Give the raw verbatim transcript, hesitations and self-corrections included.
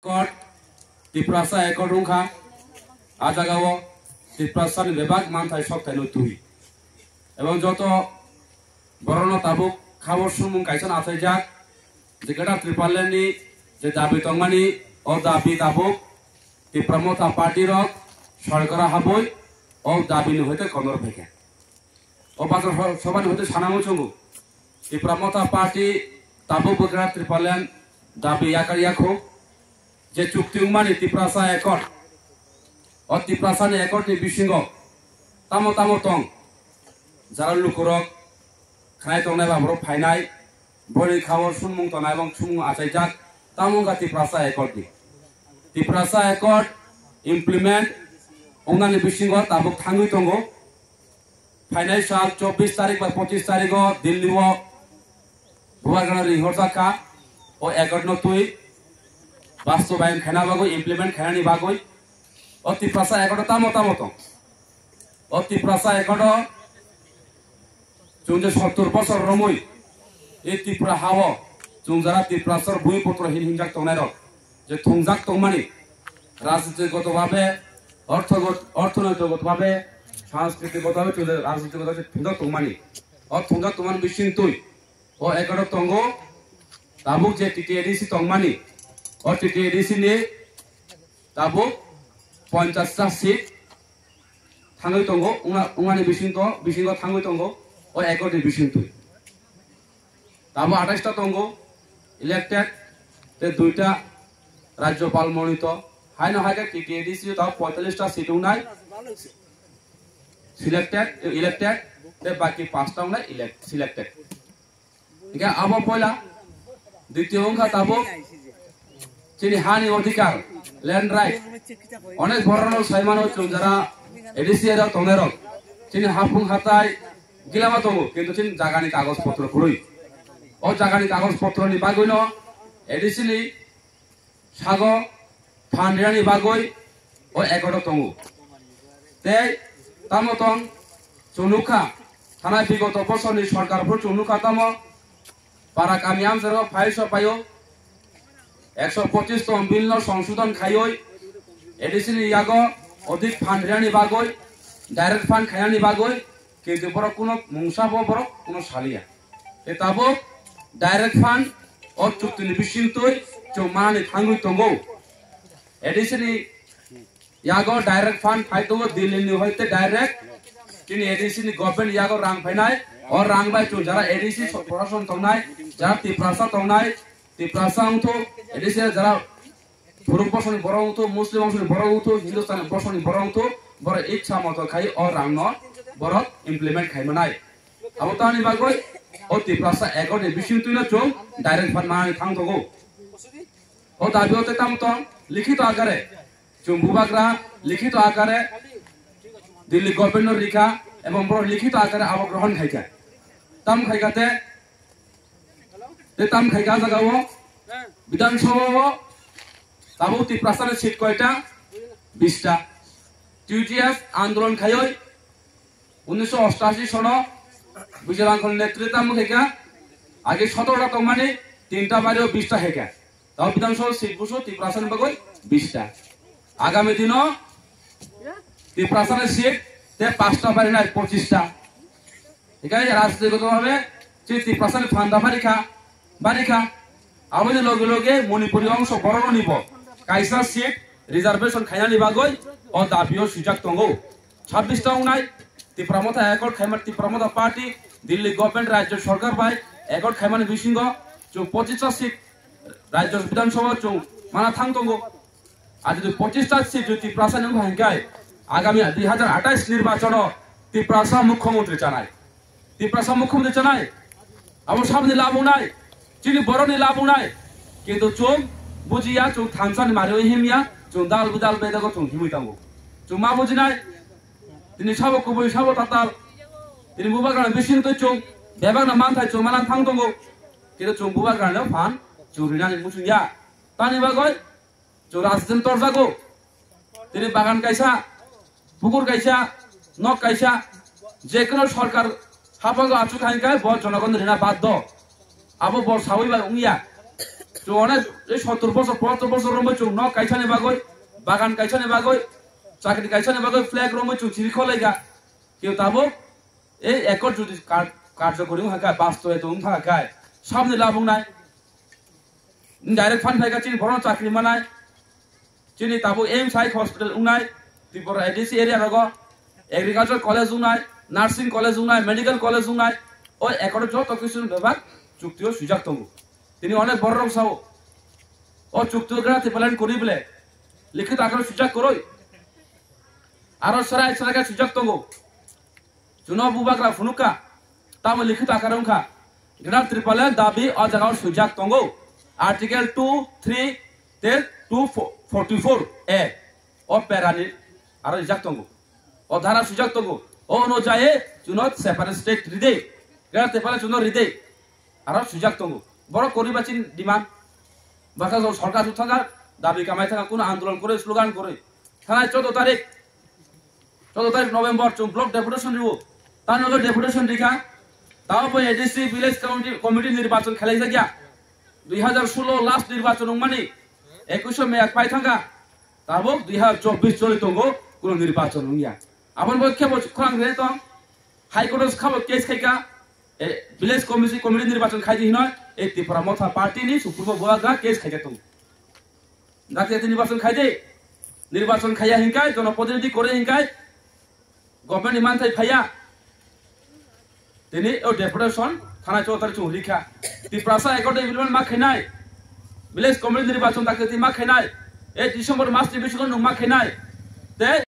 Accord, Tiprasa Accord wngkha. A jagao Tiprasani bebak manthai sokthai no twi. Ebong joto borokno tabuk khabo sumung kaisa achaijak, je Greater Tipraland ni je dabi tongmani, o dabi tabuk Tipra Motha Party rok sorkar haboi o dabi ni hoite konor phaikha. O bazar ho-, sobani hoite sana muchungo Tipra Motha Party tabuk bo Greater Tipraland dabi yakar yakho je chukti wngmani Tiprasa Accord. O Tiprasani Accord ni bisingo tamo tamo tong, jara lukurok khnai tongnai ba borok phainai, boni khao sumung tongnai bong sumung achaijak, tamo wngkha Tiprasa Accord ni. Tiprasa Accord implement wngnani bisingo tabuk thangwi tongo. Phainai sal chobbish tarik ba pochish tarigo Delhi o Bubagrano ringhorjak kha, o Accord no twi bastobayon khaina bagwi, implement khainani bagwi. O Tiprasa Accord o tamo tamo tong? O Tiprasa Accord o chwng je sottor bosor romwi e Tripura hao chwng jara Tiprasor bhumiputro hin hinjak tongnairok je thwngjak tongmani, rajnitikoto bhabe, orthogot-, orthonoitogot bhabe, sanskritikoto bhabe chwng je rajnitikoto bhabe thwngjak tongmani. O thwngjak tongmani bisingtwi o Accord o tongo, tabuk je T T A D C tongmani, o T T A D C ni tabuk ponchash ta seat thangwi tongo, wngna-, wngnani bisingto, bisingo thangwi tongo, o Accord ni bisingtwi. Tabuk athais ta tongo elected, tei duita Rajyopal monito, haino hai khe T T A D C o tabuk poitallish ta seat wngnai selected, elected, tei baki panch ta wngnai elect-, selected. Hingke abo poila, ditiyo wngkha tabuk chini hani odhikar, land right. Onek borokno saimano chwng jara A D C area tongnai rok. Chini haphung hatai gilama tongo, kintu chini jagani kagoj potro kwrwi. O jagani kagoj potroni bagwino A D C ni sago phan rinani bagwi o Accord o tongo. Tei tamo tong chwng nukha, thanai bigoto bosorni sorkar phuru chwng nukha tamo para kami amcharo phai so paio ekso pochish tong bill no songsodhon khaioi A D C ni yago odhik phan rinani bagwi, direct phan khainani bagwi, kintu borok kuno mungsa bo borok kuno saliya. Tei tabuk direct phan o chukti ni bisingtwi chwng manani thangwi tongo. A D C ni yago direct phan phai tongo, Delhi ni hoite direct. Chini A D C ni government yago rang phainai, o rang bai chwng jara A D C so-, proshashan tongnai, jara Tiprasa tongnai, Tiprasa wngthu, A D C jara Puruk bosoni borok wngthu, Muslim bosoni borok wngthu, Hindustan bosoni borok wngthu, borok iksa moto khai o rang no borok implement khai manai. Abo tani bagwi o Tiprasa Accord ni bisingtwi no chwng direct phan manani thang tongo. O dabi o tei tamo tong likhito akare chwng bubagra likhito akare Delhi government no rikha ebong borok likhito akare abo grohon khaikha. Tamo khaikha te Tei tam khai ka jaga o Bidhan Sabha o tabuk Tiprasa ni seat koita? Bista. T T F andolon khaioi unnish ostashi sono Bijoy Rangkhol netrita mukhe ka age sotoro ta tongmani tinta bario bista heka. Tabuk Bidhan Sabha seat buso Tiprasa ni bagoi bista. Agami dino Tiprasa ni seat te pasta bari nai pochista. Hikai rajnitikoto bhabe chini Tiprasani phanda barikha, barikha. Aboni loge loge Manipuri ongso borokni bo kaisa seat reservation khainani bagwi o dabi o swijak tongo. Chhabbish ta wngnai Tipra Motha accord khaima, Tipra Motha party Delhi government rajyo sorkar bai accord khaimani bisingo chwng pochis ta seat rajyo Bidhan Sabha chwng mana thang tongo. Ar jodi pochis ta seat jodi Tiprasa ni wngkha hinkhe agami dui hazar athais nirbachono Tiprasa mukhyamantri chanai. Tiprasa mukhyamantri chanai. Abo saboni labunai. Chini borokni labunai. Kintu chwng bujiya, chwng thansani mari himya, chwng dal bidal bedego chwng himwi tongo. Chwng ma bujinai. Tini sabo kubui sabo tatal. Tini bubagrani bisingtwi chwng bebakno manthai chwng mana thang tongo. Kintu chwng bubagrano phan chwng rinani muchungya. Tani bagwi Chwng rajnitim torjago. Tini bagan kaisa, pukur kaisa, nok kaisa, je kono sorkar hapango achuk hai khe bo jonogon rina baddo. Abo bo sawi bai wngya. Chwng onek ei sottor bosor, pochottor bosor romwi chwng nok kaisani bagwi, bagan kaisani bagwi, chakri kaisani bagwi flag romwi chwng chiri kholaikha. Kebo tabuk ei accord jodi kar-, karjokori wngkha khe, bastobaito wngkha khe, sabni labh wngnai. Direct fund phaikha chini borokno chakri manai. Chini tabuk A I M S I hospital wngnai, Tripura A D C area rogo, agriculture college wngnai, nursing college wngnai, medical college wngnai, o accord joto kisu bebak chukti o swijak tongo. Tini onek borok rok sao, o chukti o gana Tipraland kori bole, likhit akaro swijak koroi, aro serai serai khe swijak tongo. Chuno bubagra phunukha, tamo likhit akaro wngkha. Greater Tipraland dabi o jagao swijak tongo. Article two three tei two forty-four A o perani aro rijak tongo. O dhara swijak tongo. O onujai chuno separate state ride. Greater Tipraland chuno ride. Aro swijak tongo. Borok kori bachin demand. Baka jo sorkar su thangkha, dabi kamai thangkha, kuno andolon kore, slogan kore. Thanai choudo tarik, choudo tarik November chwng block deputation riwo. Tano deputation rikha. Tao bai A D C village committee, committee nirbachon khlai jakya. Dui hazar solo last nirbachon wngmani. Ekush May pai thangkha. Tabuk dui hazar chobbish choli tongo, kuno nirbachon wngya. Aboni bo khe bo khorang re tong. High Court o khabo case khaika, e, village committee, committee nirbachon khaidi hinoi, e, Tipra Motha Party ni Supremo Bubagra case khaika tongo. Dakti nirbachon khaidi, nirbachon khaya hinkai, jonoprotinidhi kore hinkai, government ni manthai phaya. Tini o deputation thana chowdhury chwng rikha. Tiprasa accord implement ma khainai, village committee nirbachon dakti ma khainai, e, December mas ni bisingo nung ma khainai. Tei